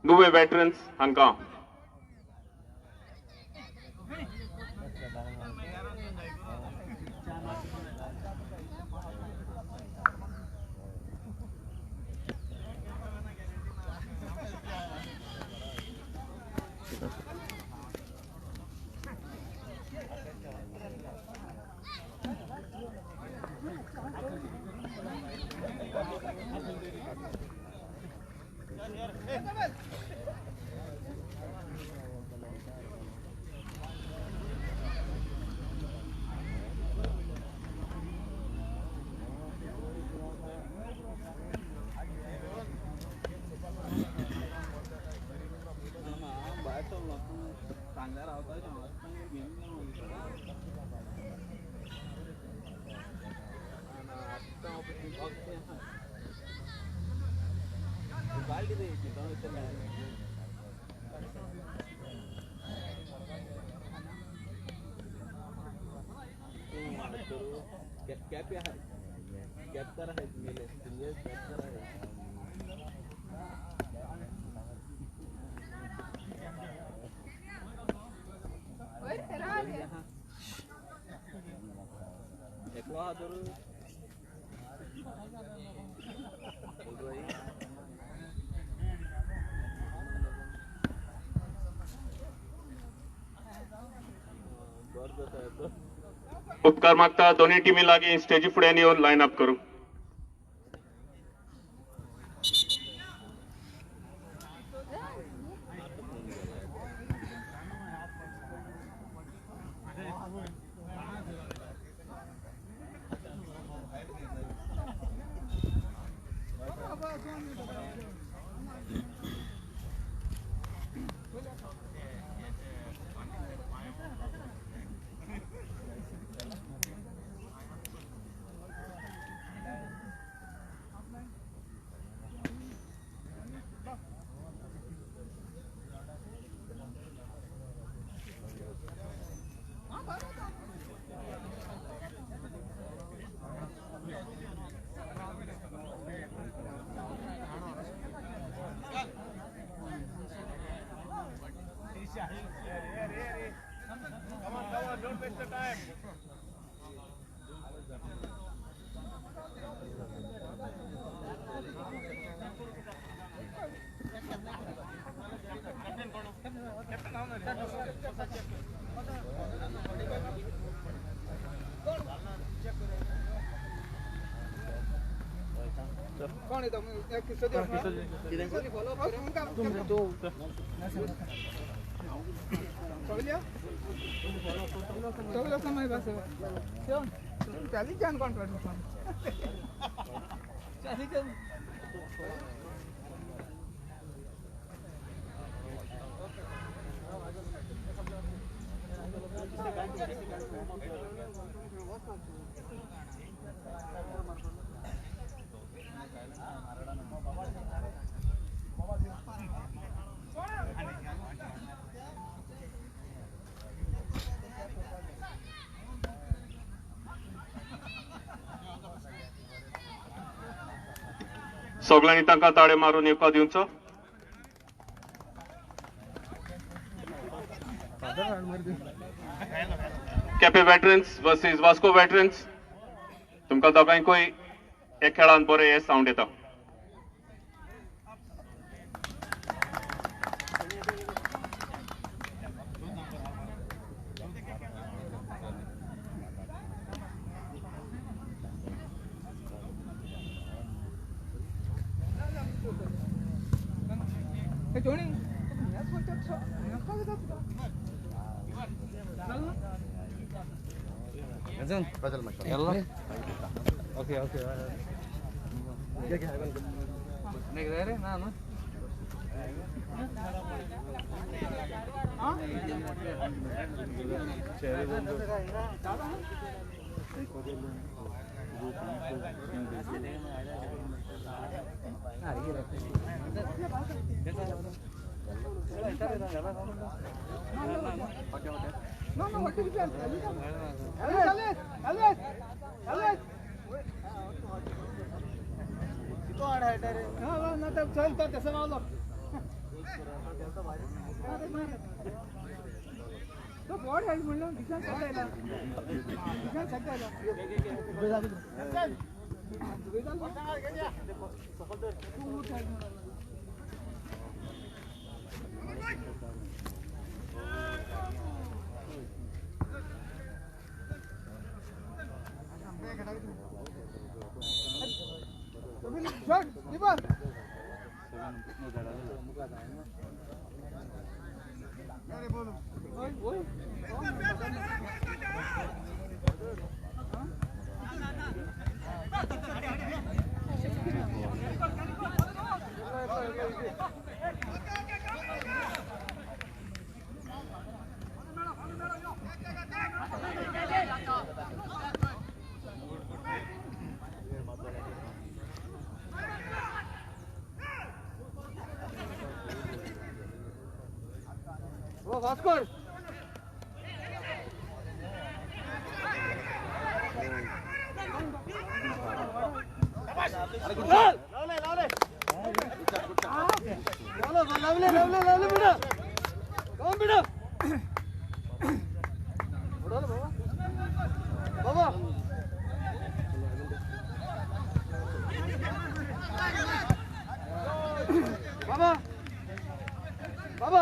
नुवे veterans हांकां. उपकार मागता दोन्ही टीमी लागीं स्टेजी फुड्यान येवन लायन अप करूं. सगळ्यांनी तांकां ताळे मारून येवकार दिवचो. Quepem veterans versus Vasco veterans, तुमकां दोगांयकूय एक खेळान बरें हे सावंड येता. يلا اوكي اوكي No, no, what is that? Alex, Alex, Alex. तो बोर्ड हेल्प म्हणलं दिसान सकायला दिसान सकायला Vasco. Lovely lovely lovely बेटा कौन बेटा बाबा बाबा बाबा बाबा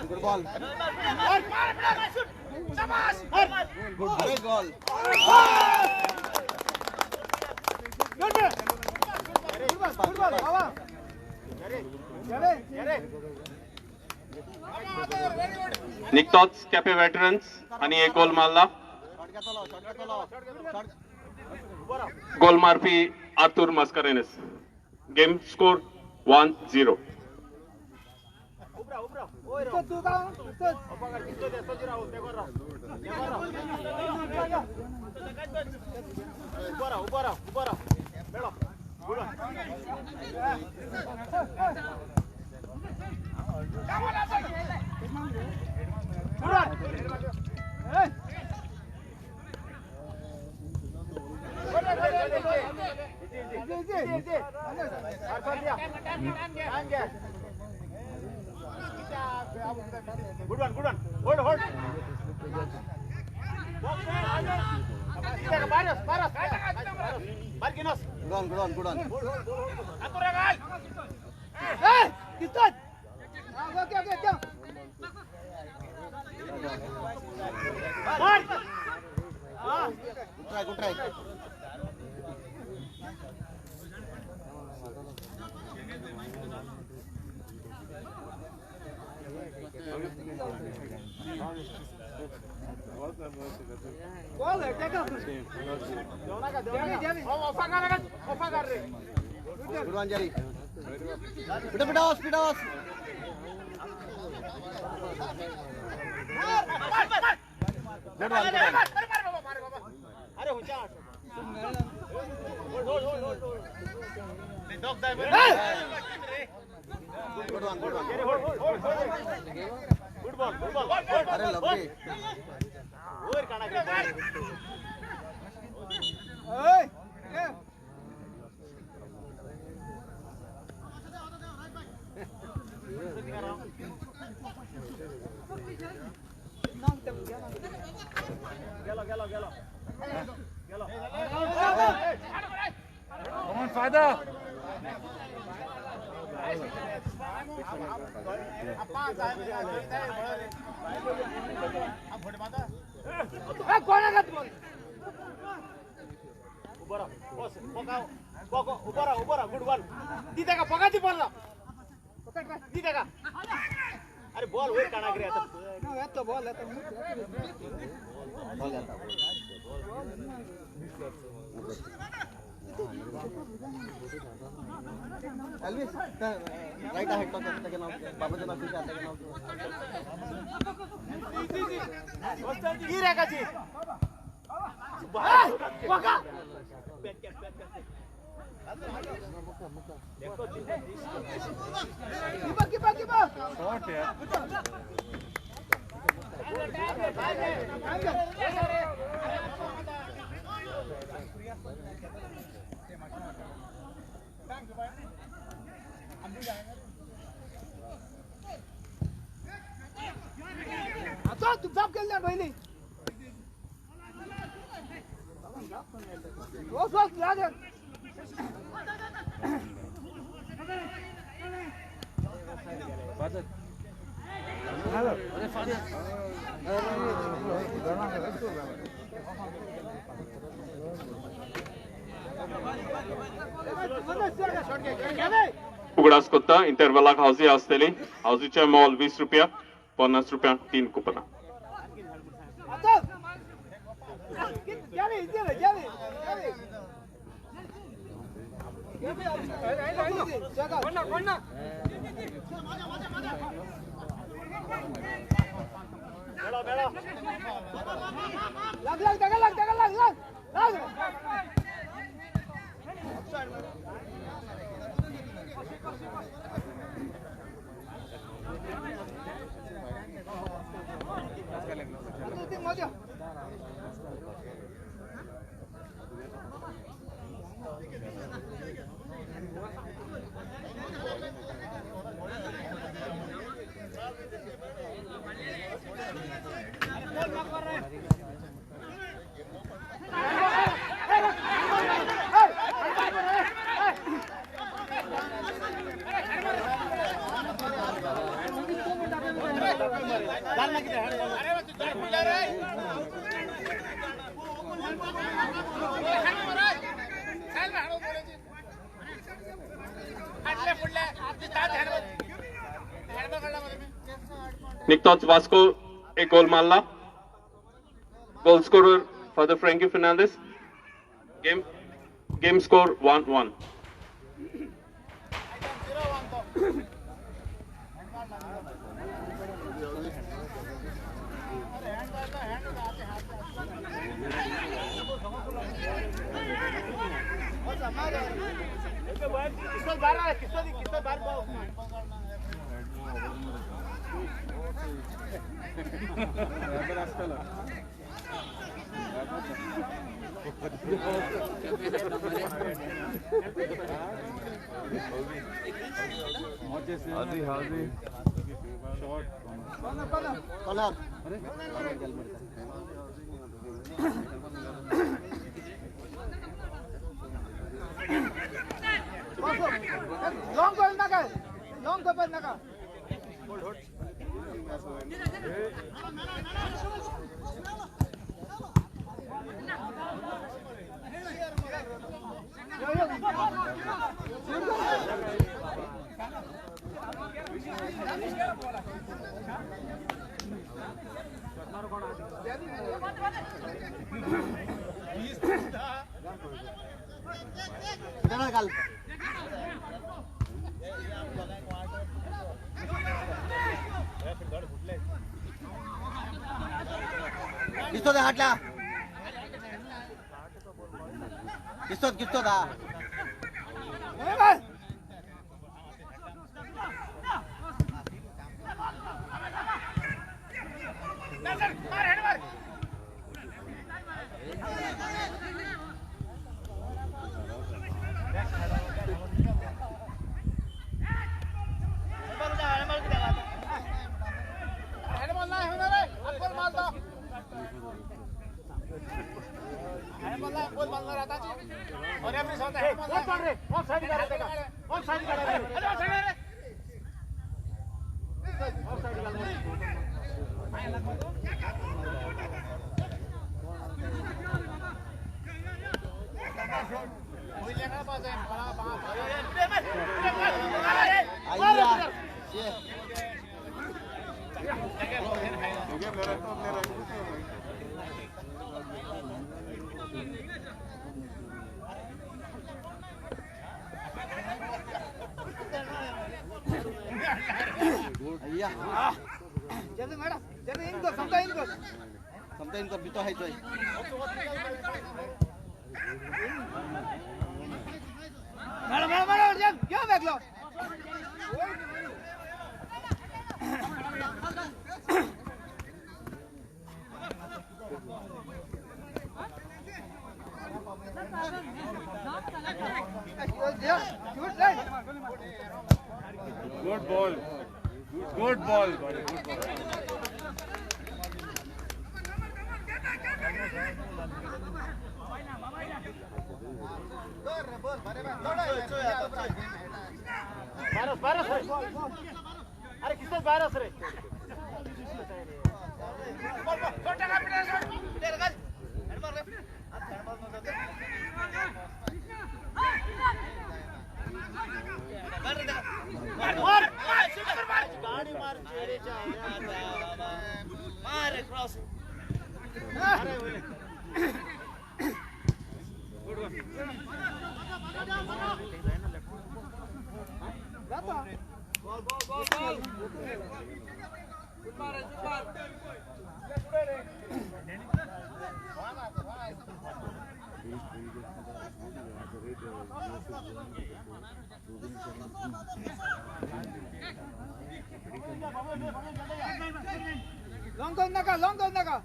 Good ball. Good goal. Good ball, Baba. निकतोच केपे veterans आणि एक गोल मारला. गोल मारपी Arthur Mascarenhas. Game score 1-0. Good one, good one. Hold, hold. Good on, good on, good on. Hey, Kistan. Okay, okay, okay. Ball tackle. Good one, Jerry. Pita pita pita. Good one. अरे हुचा hold hold hold hold Good one, good one. Hold hold hold. Good ball, good ball. अरे lovely. और काना K ओए गेलो गेलो गेलो गेलो. Come on, father. कोणाला ball उभं राहा बस पका पका उभं राहा उभं राहा. गुड बॉल दी का पका ती बॉल दी का. अरे बॉल वर काढा रे आता. येतो बॉल आता. बॉल आता. एल्विस राइट हेड टॉक करता नाव बाबाचं नाव तुझ्या आता नाव. ही रेखाची पका. Keeper keeper keeper. Shot यार. आता तू जाप केलं ना पहिले. बस बस लागेल. फादर. अरे फादर. उगडास कोत्ता इंटरव्हलाक हावजी आसतली. हावजीचे मोल 20 रुपया, 50 रुपया 3 कुपना. आता गेले गेले गेले गेले. कोण कोण मेळो मेळो. लाग लाग टाका लाग टाका लाग लाग लाग. मजा. निकतोच वास्को एक गोल मारला. Goal scorer Father Frankie Fernandes. Game score 1-1. हाजी हाजी शॉट. कॉर्नर. लॉंग बॉल नका, लॉंग बॉल नका. घाल दिसतो ते हाटला दिसतो दिसतो दा Good ball. Good ball, buddy. Good ball. अरे किसने बारह रे गाडी मार मार क्रॉस लॉंग दोन नका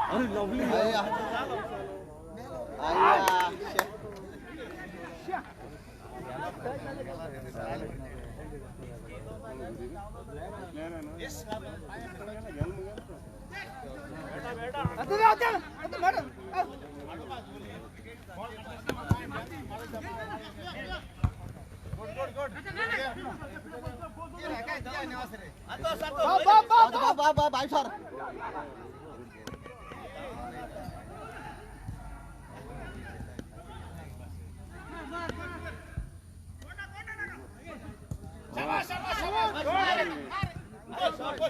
अरे lovely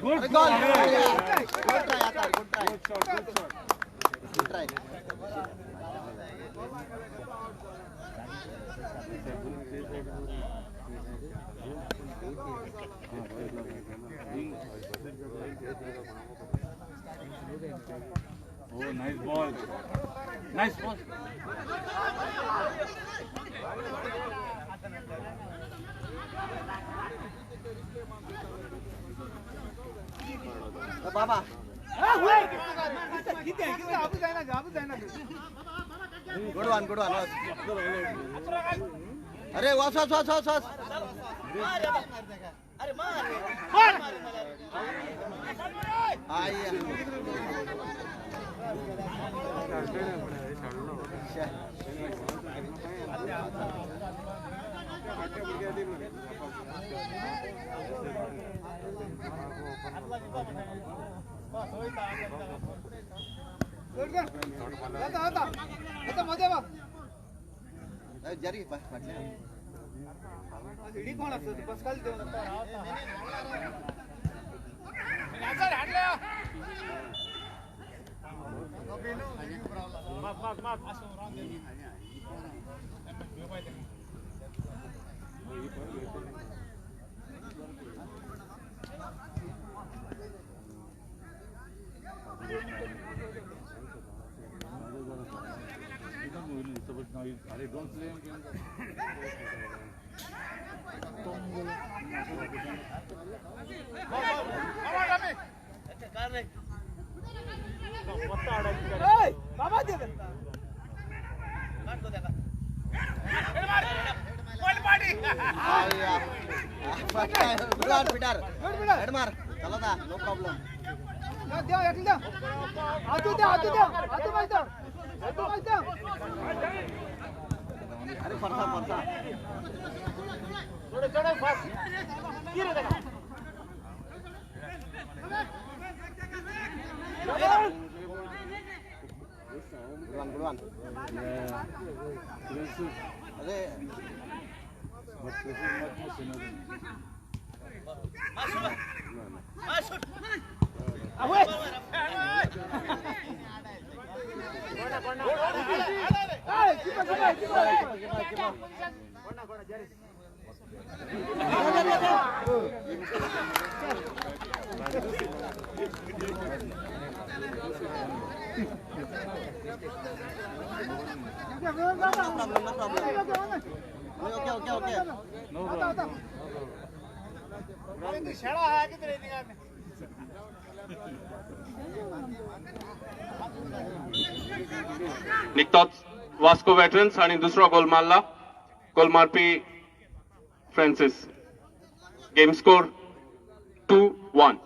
Good goal. Good try, Atar. Good try. Good shot. Good shot. Good try. Oh, nice ball. Nice ball. Baba. Good one, good one. अरे वास वास वास वास वास. अरे मार आई. जरी अरे don't play बाबा दे पीटर हेड मार चला दा नो प्रॉब्लम. द्या द्या आतू द्या आतू द्या आतू माहिती आतू माहिती. अरे फरसा फरसा थोडे थोडे फास्ट गिरे देखा. Good one, good one. अरे No problem. Okay okay okay. आता आता शेळा आहे किती रे निघाले. निकतोच वास्को वेटरन्स आणि दुसरो गोल मारला. गोल मारपी फ्रांसिस. Game score 2-1.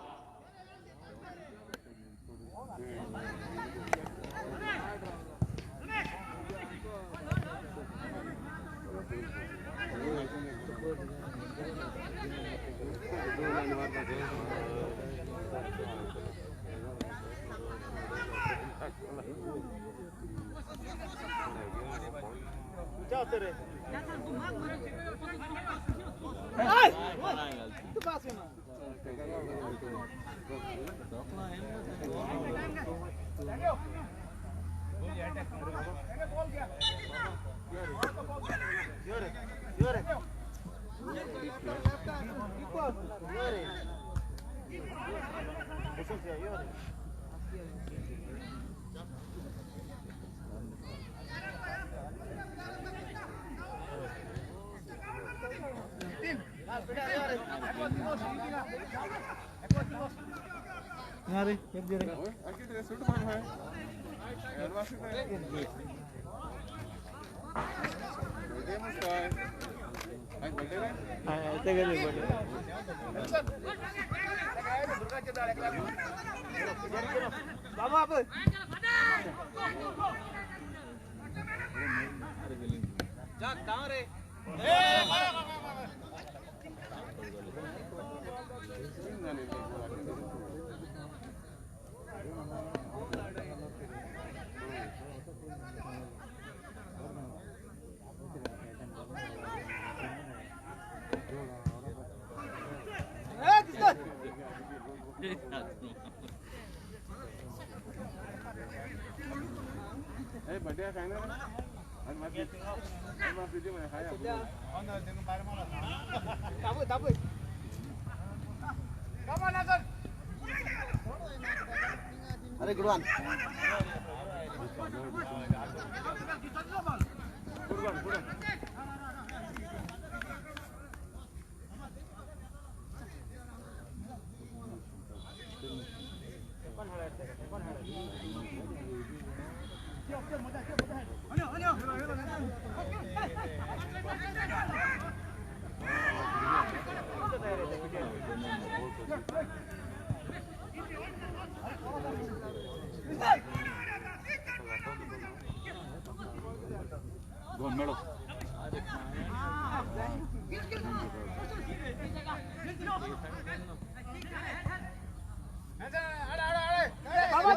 अरे गुड वन.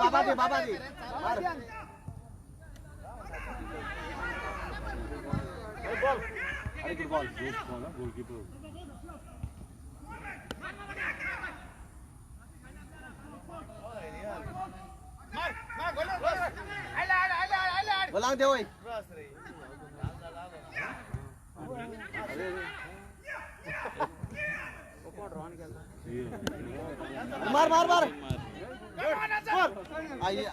बाबा दे बाबा दे अरे good ball good ball goalkeeper बोलांग दे ओए मार मार मार आइए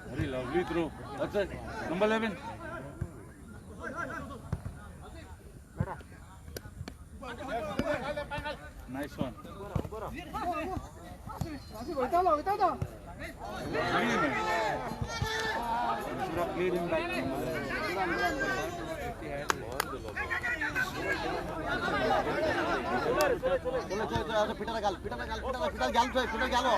Very lovely throw. That's it. Number 11. Nice one. Really, man. You should have played him back. चलो चलो चलो पिटर गाल पिटर गाल पिटर पिटर गाल पिटर गालो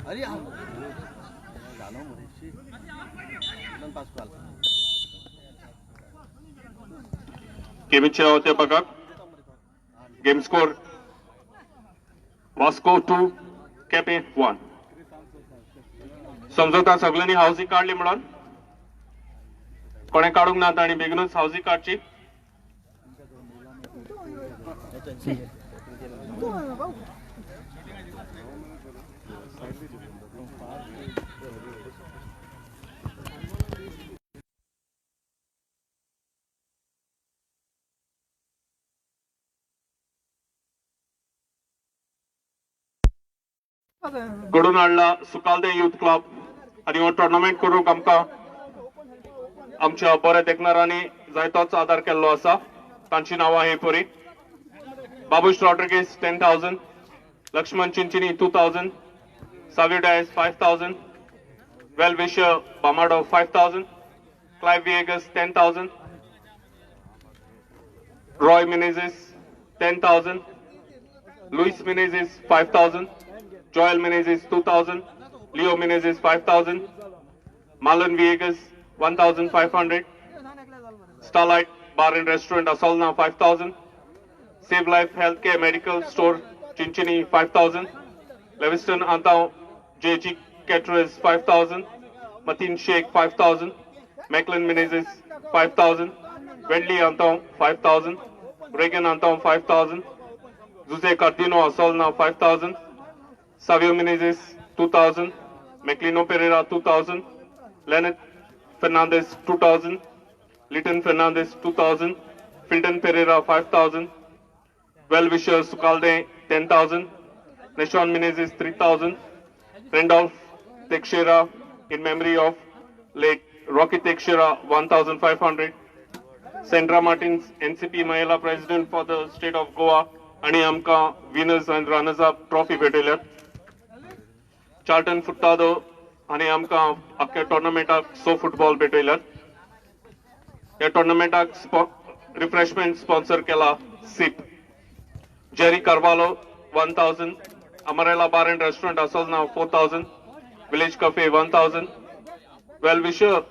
अरे जानो मुरेशी पास कॉल गेमीचे होते बघा. Game score Vasco 2 Quepem 1. समजता सगळ्यांनी हावजी काढली म्हणून कोणे काढूंक ना ताणी बेगीनूच हावजी काडची. घडोवन हाडला सुकालदे युथ क्लब आनी हो टुर्नामेंट करूंक आमकां आमच्या बऱ्या देखणारांनी जायतोच आदार केल्लो आसा. तांची नांवां ही परी: Babush Rodrigues 10,000, Laxman Chinchini 2,000, Savio Dias 5,000, well wisher Bamado 5,000, Clive Viegas 10,000, Roy Menezes 10,000, Luis Menezes 5,000, Joel Menezes 2,000, Leo Menezes 5,000, Marlon Viegas 1,500, Starlight Bar and Restaurant Asolna 5,000, Save Life Healthcare Medical Store Chinchini 5,000, Lewiston Antao JG Caterers 5,000, Mateen Sheikh 5,000, Macklin Menezes 5,000, Wendy Antao 5,000, Reagan Antao 5,000, Jose Cardino Asolna 5,000, Savio Menezes 2,000, Maclino Pereira 2,000, Leonard Fernandez 2,000, Lytton Fernandez 2,000, Filton Pereira 5,000, Well Wisher Sukalde 10,000, Neshon Menezes 3,000, Randolph Teixeira in memory of late Rocky Teixeira 1,500, Sandra Martins NCP Mahila President for the state of Goa आणि आमकां winners and runners up trophy भेटयल्यात. Charlton Furtado आनी आमकां आख्ख्या टोर्नामेंटाक 100 football भेटयल्यात. ह्या टोर्नामेंटाक refreshment sponsor केला SIP. Jerry Carvalho 1000, Amarela bar and restaurant Assolna 4000, village cafe 1000, well wisher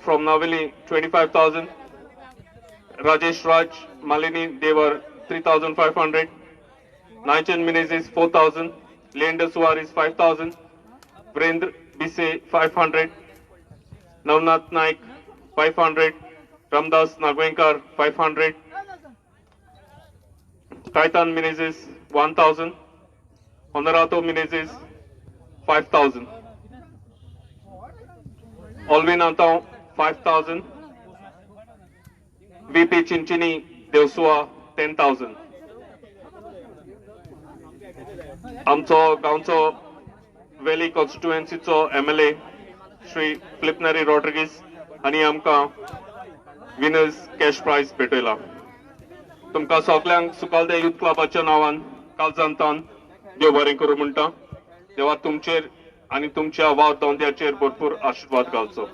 from Navelim 25,000, Rajesh Raj Malini Devar 3500, Naichan Menezes 4000, Leander Soares 5000, Virendra Bise 500, Navnath Naik 500, Ramdas Nagvenkar 500, Kaitan Menezes 1000, Honorato Menezes 5000, Alvin Antao 5000, VP Chinchini Devsua 10,000. आमचो गांवचो वेली कॉन्स्टिट्युएन्सीचो MLA Shri फिलिपनरी Rodrigues हांणी आमकां winners cash prize भेटयला. तुमकां सगल्यांक सुकालदे youth क्लबाच्या नांवान कालजांतान देव बरें करूं म्हणटा. देवा तुमचेर आनी तुमच्या वाव धंद्याचेर भरपूर आशिर्वाद घालचो.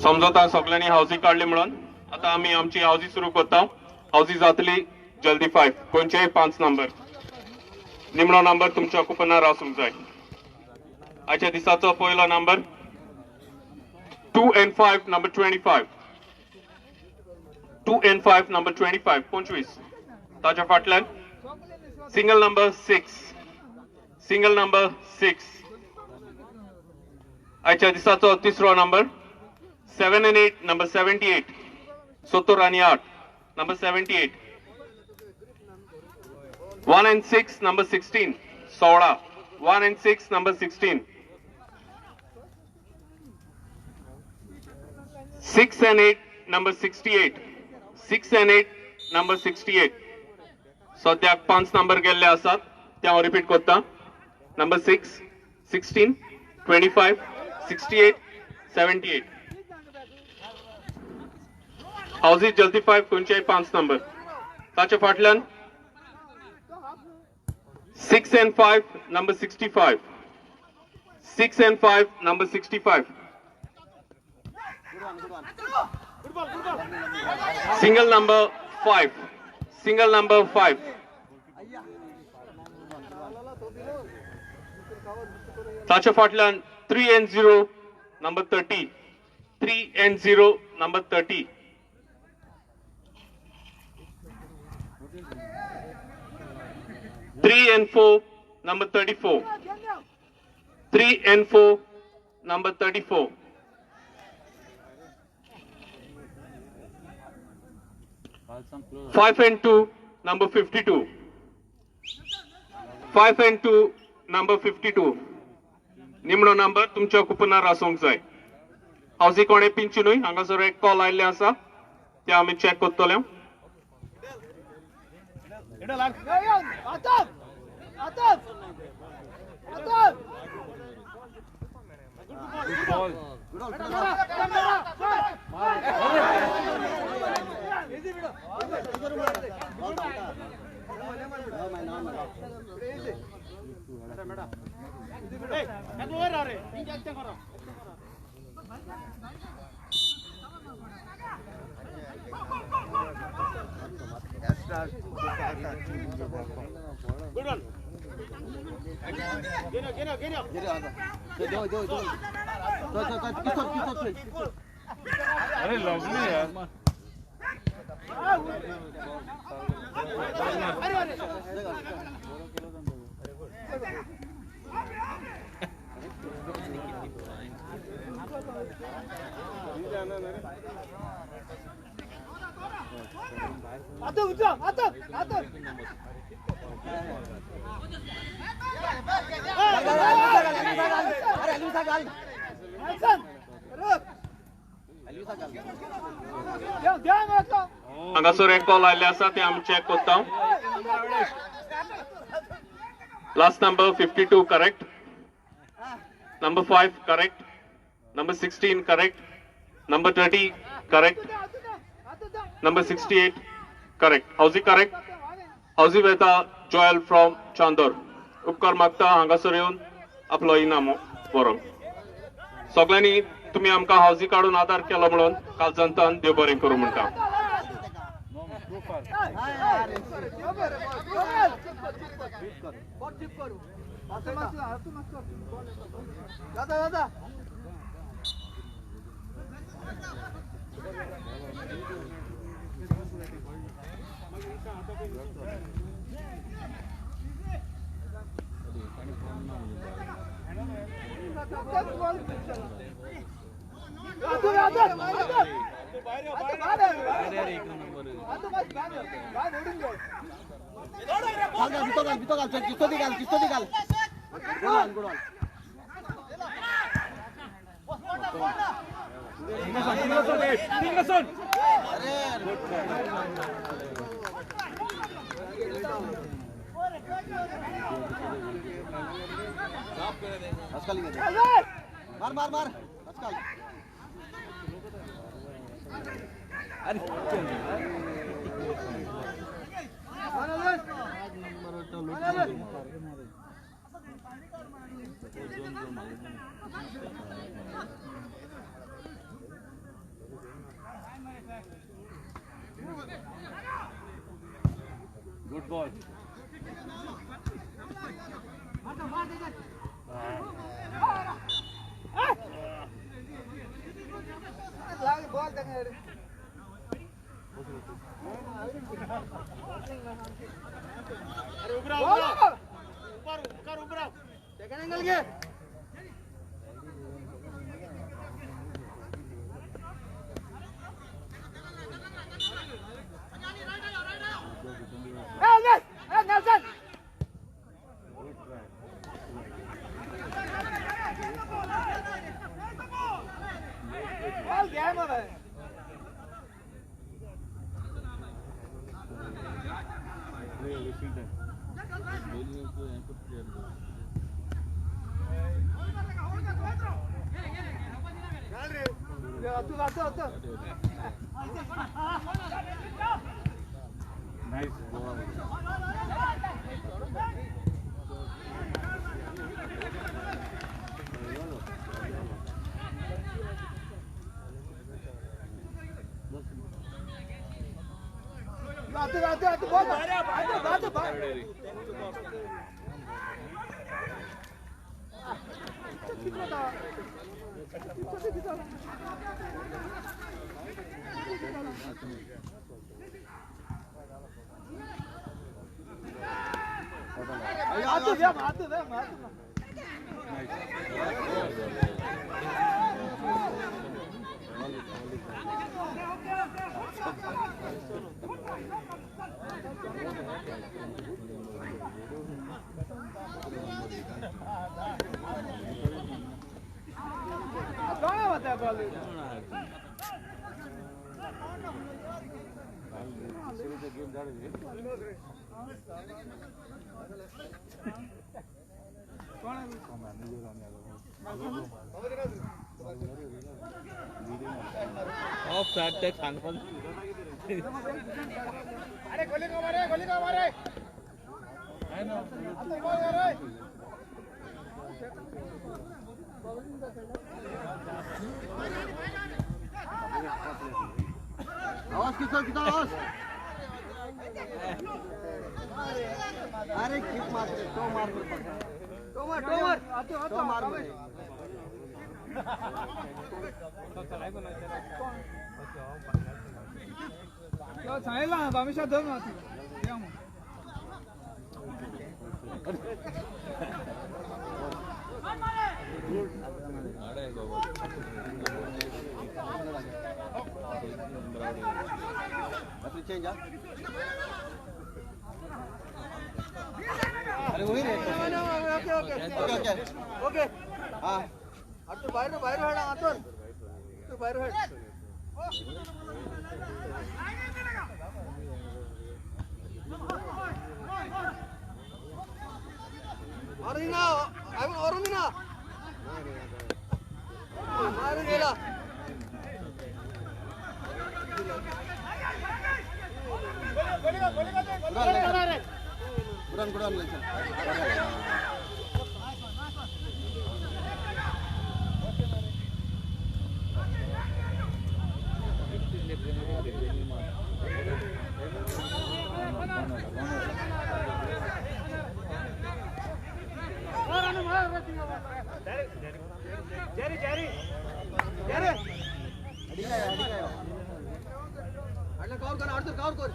समजता सगळ्यांनी हावजी काडली म्हणून आता आमी आमची हावजी सुरू करता. हावजी जातली जल्दी 5 खंयचेय 5 नंबर निमणो नंबर तुमच्या कुपनार आसूंक जाय. आयच्या दिसाचो पयलो number 2 and 5 number 25, 2 and 5 number 25 25. ताच्या फाटल्यान सिंगल नंबर 6, सिंगल नंबर 6. आयच्या दिसाचो तिसरो नंबर 7 and 8 number 78, 70 आणि 8 number 78, 1 and 6 number 16, 16, 1 and 6 number 16, 6 and 8 number 68, 6 and 8 number 68. सद्याक 5 नंबर गेल्ले आसात ते हांव रिपीट करता. नंबर 6, 16, 25, 68, 78. हावजी जल्दी 5 खंयचेय 5 नंबर. ताच्या फाटल्यान 6 and 5 number 65, 6 and 5 number 65. Single number 5, single number 5. ताच्या फाटल्यान 3 and 0 number 30, 3 and 0 number 30. 3 and 4 number 34, 3 and 4 number 34. 5 and 2 number 52, 5 and 2 number 52. निमणो नंबर तुमच्या कुपनार आसूंक जाय. हावजी कोणे पिंची न्हय, हांगासर एक कॉल आयिल्ले आसा ते आमी चॅक करतले. Good one. Get up, get up, get up. अरे लवली यार. आता उठा, आता आता. हांगासर एक कॉल आयिल्ले आसा ते आमी चॅक करता. Last number 52 correct. Number 5 correct. Number 16 correct. Number 30 correct. Number 68 correct. How's he correct? हावजी वेता जॉयल फ्रॉम चांदोर. उपकार मागता हांगासर येवन आपलो इनाम व्हरूंक. सगळ्यांनी तुमी आमकां हावजी काडून आदार केलो म्हणून कालजंतान देव बरें करूं म्हणटा. दादा मार मार मार अरे गुड बॉल. अरे उभरा उभरा ऊपर कर उभरा सेकंड एंगल के Nelson. Ball गया है. Nice ball. अरे गोली को मारे, गोली को मारे. आवाज किसका कितना आवाज? अरे किक मार रे, तो मार रे, तो मार, तो मार, तो मार रे. सांगितलं ना अमित धर ना. चेंज अरे वही रे. Okay okay okay okay. हाँ तू बाहेर बाहेर हेड आतून तू बाहेर हेड. मारून ना मारून ना मारून गेला. गुडान गुडान. Jerry Jerry Jerry. Cover कर आर्थर, कवर कर.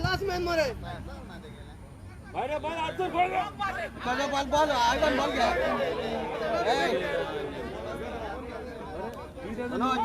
लास्ट मैन मरे बाहेर बॉल आतून ball ball ball Ivan ball घ्या. मनोज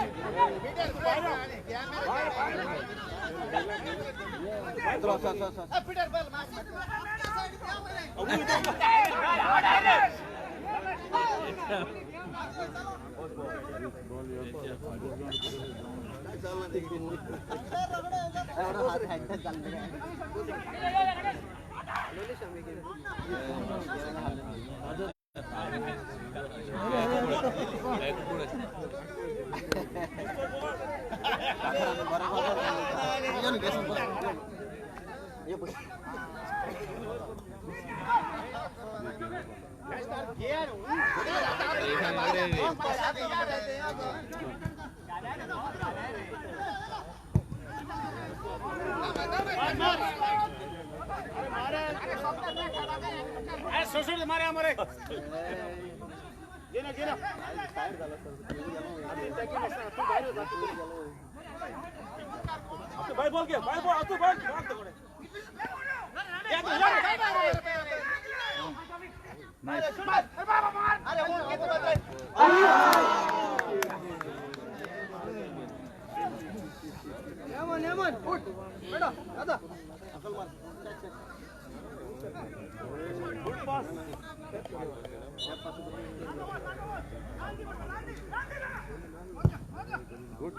अरे मारे हमारे गेला गेला. बाय बॉल घे, बाय बॉल आतू बॉल यमन यमन उठ बेटा दादा अकल मार. Good pass. Good.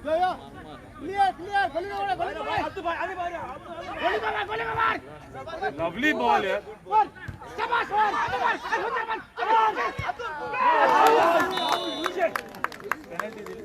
Clear clear गोली मार गोली मार गोली मार गोली मार. लवली बॉल यार. शाबाश बॉल शाबाश. पेनल्टी दिली.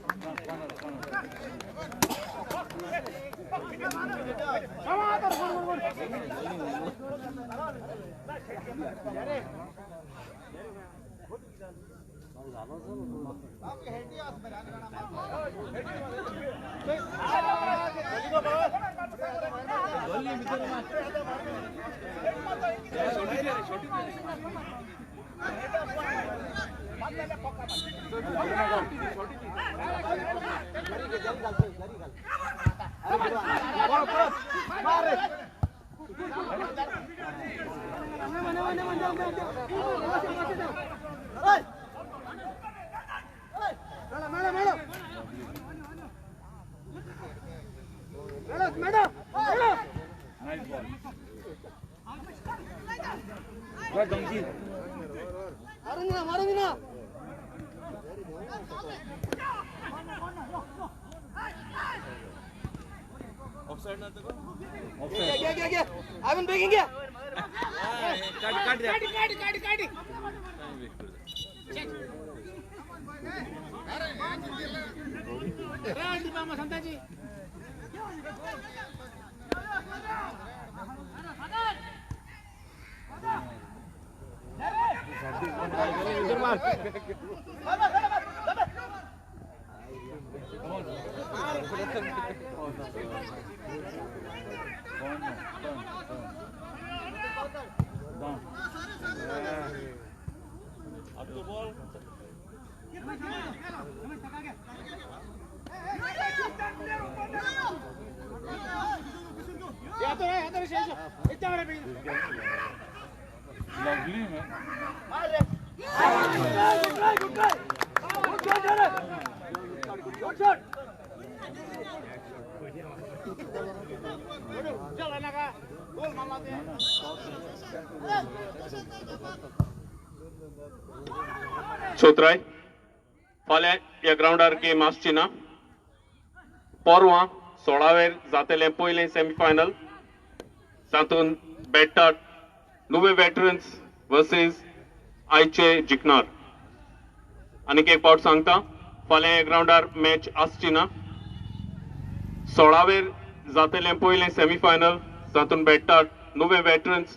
Lovely, man. Good try, good try. Good shot, Jared. Good shot. चोत्राय फाल्यां ह्या ग्रावंडार गेम आसची ना. परवां 16वेर जातलें पयलें सेमीफायनल, तातूंत बेट्टात नुवे वेटरन्स वर्सीस आयचे जिखणार. आनीक एक फावट सांगता, फाल्यां ह्या ग्रावंडार मॅच आसची ना. 16वेर जातलें पयलें सेमीफायनल, तातूंत बेट्टात नुवे वेटरन्स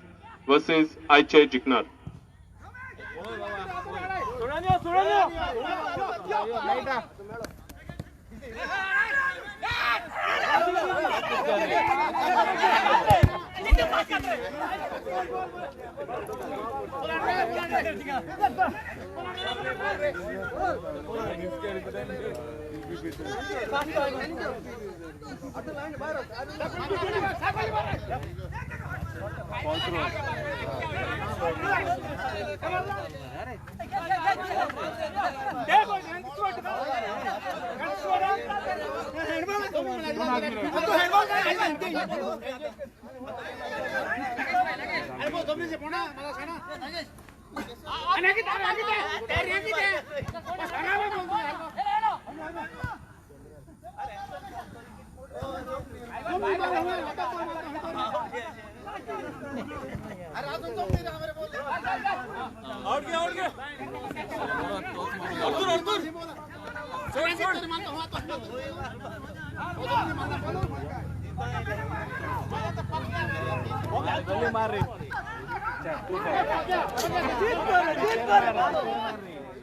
वर्सीस आयचे जिखणार.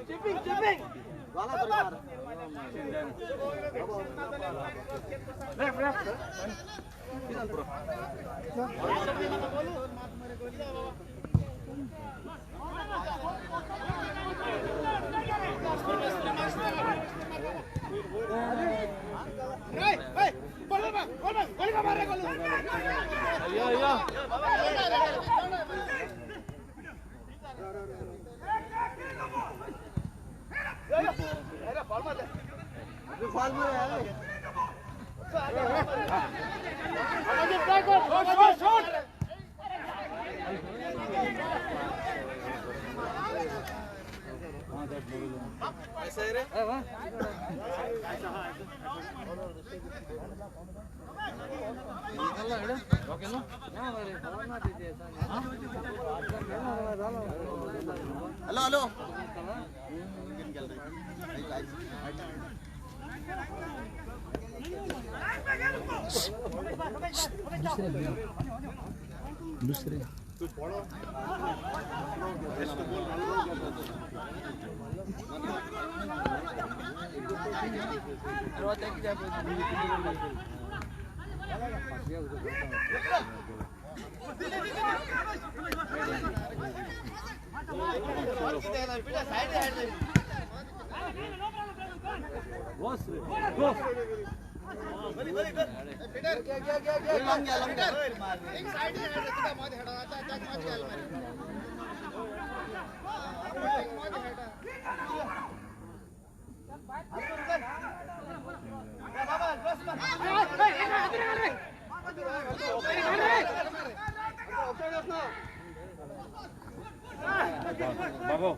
Chipping, chipping. Left, left. Hello hello. दूसरे बाबो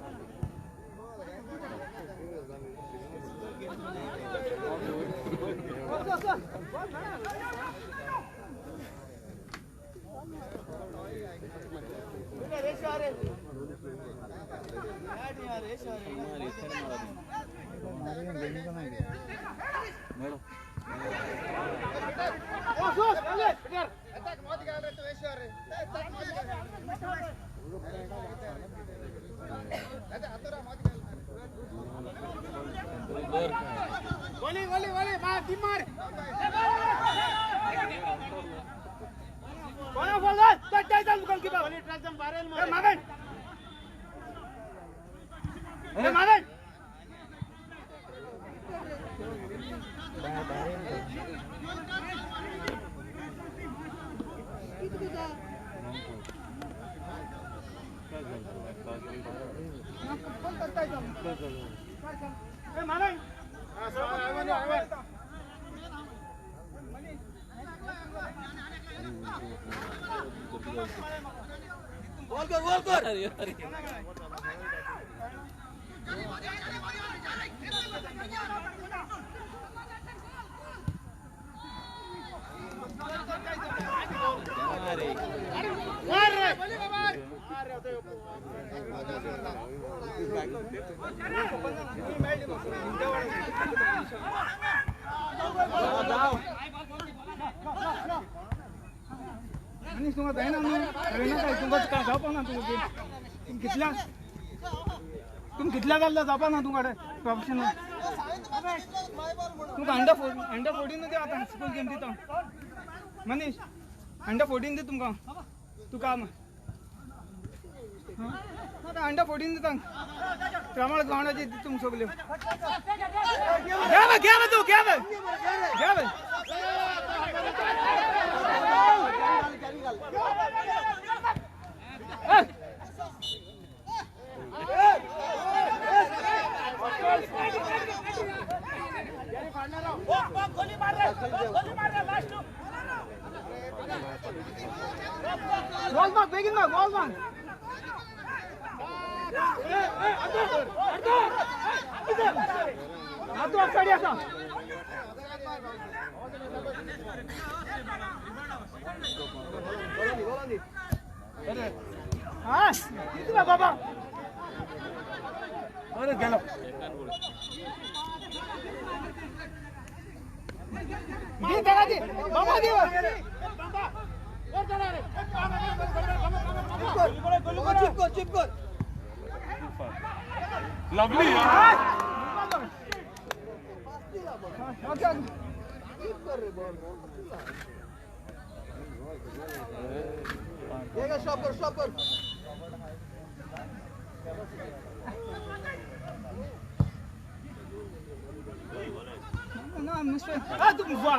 बॉल कर मनीष तुमकां जायना न्हू काय तुमकां जावपा ना तुमकां तुम कितल्या तुम कितल्या जाल्लो जावपा ना तुमकां प्रोफेशनल तुमकां अंडर 14 दी आतां स्कूल गेम दिता मनीष अंडर 14 दी तुमकां तुका आतां अंडर 14 दिता प्रमाण ग्रावंडाचेर दिता तुमकां सगल्यो घे तूं घे घे. बॉल मार बेगिन मार बॉल मार. हातू ऑफसाइड आसा. हा किती बाबा अरे गेलो दी त्याला दी बाबा दी. चिप कर लवली यार. ओके चिप कर रे बॉल. ये स्टॉप कर स्टॉप कर. ना मिस्टर आ तुम वा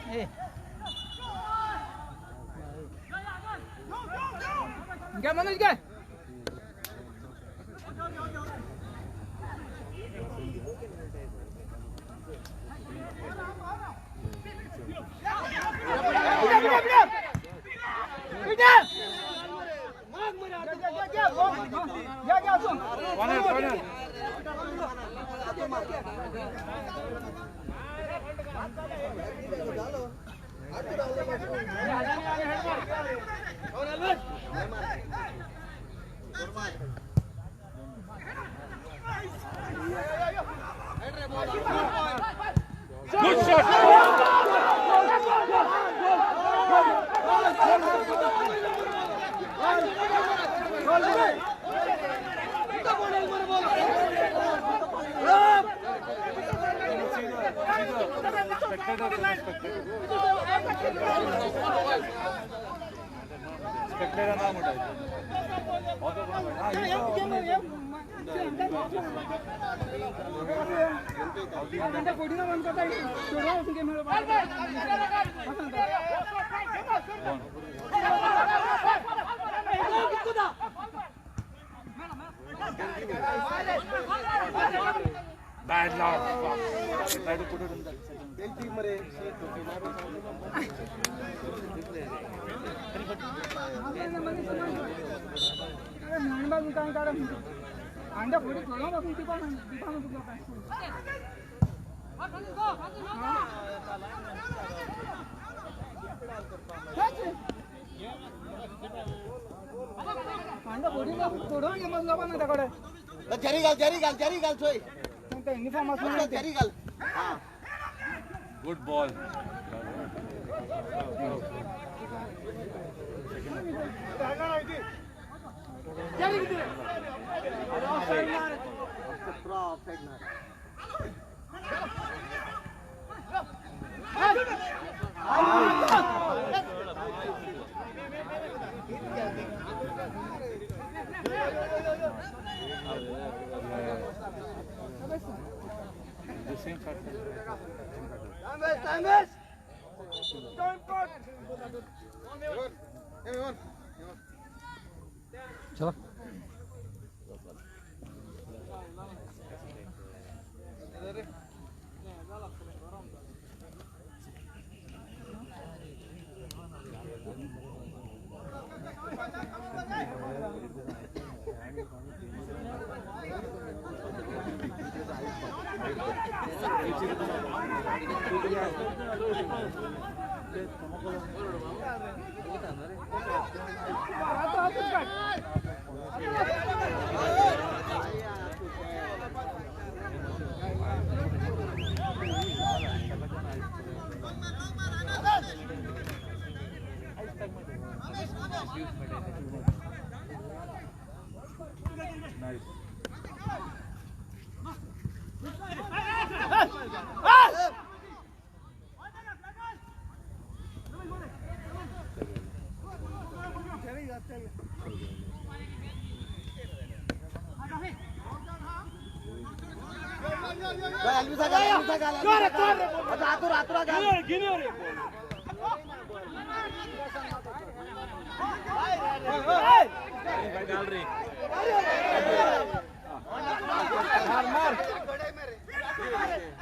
ए घे मनोज घे. Good shot. Spectator नाम उठाए. Bad luck. Try to put it in that second. अंडा फोडी थोडा पासून ती पण तुका काय अंडा फोडी थोडो गेम जावपा ना त्या कडेन. जरी घाल जरी घाल जरी घाल सोय युनिफॉर्म आसलो जरी घाल. Good ball. Same factor. Time waste. चलो Nice.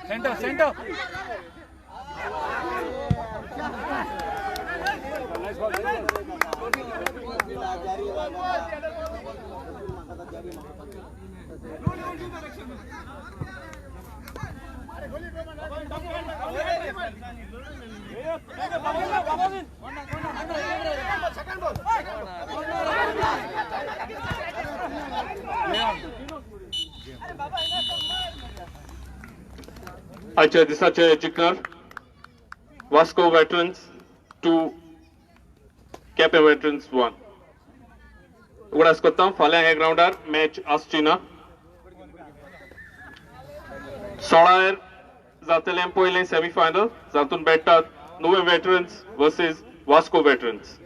Center, center. Nice ball. आयच्या दिसाचे जिखणार वास्को वेटरन्स 2, केपें वेटरन्स 1. उगडास करता फाल्यां ह्या ग्रावंडार मॅच आसची ना. 16 जातलें पयलें सेमीफायनल, जातून भेटतात नुवें वेटरन्स वर्सेस वास्को वेटरन्स.